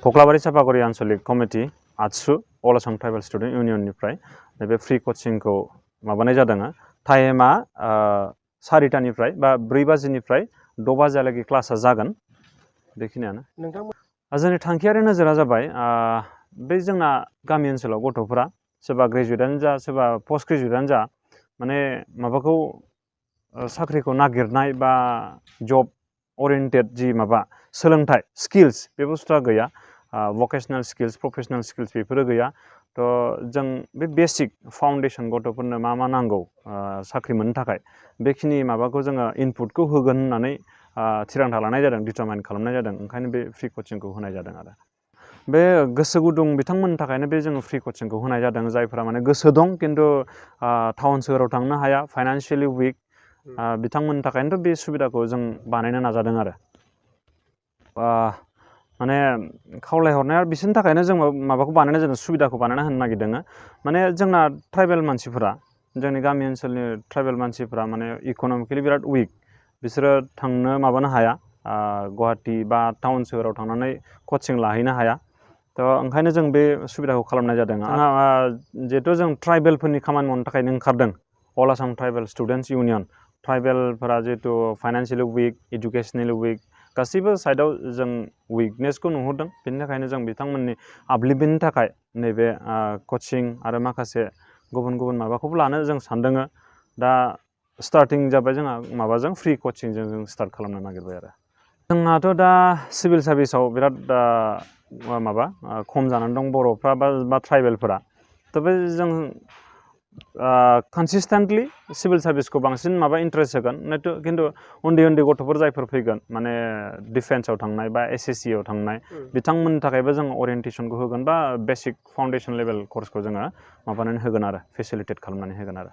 कक्लाबारि सापागुरि आनसलिक कमिटि आतसु अल Assam tribal student इउनियननिफ्राय नैबे free कचिंखौ माबानाय जादों। टाइमा 4टानिफ्राय बा 4 बाजिनिफ्राय 6 बाजिहालागै क्लासा जागोन। बेखिनियानो जोंनि थांखियारि नोजोरा जाबाय बे जोंना गामि ओनसोलाव गथ'फोरा सोरबा ग्रेजुवेटआनो जा सोरबा पोस्ट ग्रेजुवेटआनो जा माने माबाखौ साख्रिखौ नागिरनाय बा जब ओरिएन्टेड जि माबा सोलोंथाइ स्किल्स बे बुस्थुआ गैया। भकेशनेल स्किल्स प्रोफेशनेल स्किल्स बेफोरो गैया। तो जों बे बेसिक फाउन्डेसन गथ'फोरनो मा मा नांगौ साख्रि मोननो थाखाय बेखिनि माबाखौ जोङो इनपुटखौ होगोन होननानै थिरांथा लानाय जादों, डिटारमाइन खालामनाय जादों। ओंखायनो बे फ्रि कचिंखौ होनाय जादों आरो बे गोसो गुदुं बिथांमोननि थाखायनो बे जोङो फ्रि कचिंखौ होनाय जादों। जायफोरा माने गोसो दं खिन्थु टाउन सोहोराव थांनो हाया, फाइनान्शियेलि उइक, बिथांमोननि थाखायनोथ' बे सुबिदाखौ जों बानायनो नाजादों आरो माने खावलायहरनाया बिसोरनि थाखायनो जों माबाखौ बानायनाय जादों, सुबिदाखौ बानायना होनो नागिरदों। माने जोंना ट्राइबेल मानसिफोरा जोंनि गामि ओनसोलनि ट्राइबेल मानसिफोरा माने इक'नमिकेलि बिराद उइक, बिसोरो थांनो माबानो हाया, गुवाहाटि बा टाउन सोहोराव थांनानै कचिं लाहैनो हाया। तो ओंखायनो जों बे सुबिदाखौ खालामनाय जादों। जिहेथु जों ट्राइबेलफोरनि खामानि मावनो थाखायनो ओंखारदों अल आसाम ट्राइबेल स्टुडेन्टस इउनियन। ट्राइबेलफोरा जिहेतु फाइनान्शियेलि उइक, इडुकेसनेलि उइक, गासैबो साइडआव जों उइकनेसखौ नुहुरदों। बेनि थाखायनो जों बिथांमोननि आपलिफ्टमेन्टनि थाखाय नैबे कचिं आरो माखासे गुबुन गुबुन माबाखौबो लानो जों सानदों। दा स्टार्टिं जाबाय जोंहा माबाजों फ्रि कचिंजों जों स्टार्ट खालामनो नागिरबाय आरो जोंहाथ' दा सिभिल सार्भिसाव बिराद माबा खम जानानै दं बर'फ्रा बा ट्राइबेलफोरा। थ' बे जों कनसिस्टेन्टलि सिभिल सार्भिसखौ बांसिन माबा इन्ट्रेस्ट होगोन। खिन्थु उन्दै उन्दै गथ'फोर जायफोर फैगोन माने डिफेन्सआव थांनाय बा SSCआव थांनाय बिथांमोननि थाखायबो जों ओरिएन्टेसनखौ होगोन बा बेसिक फाउन्डेसन लेभेल कर्सखौ जोङो माबानानै होगोन आरो फेसिलिटेट खालामनानै होगोन आरो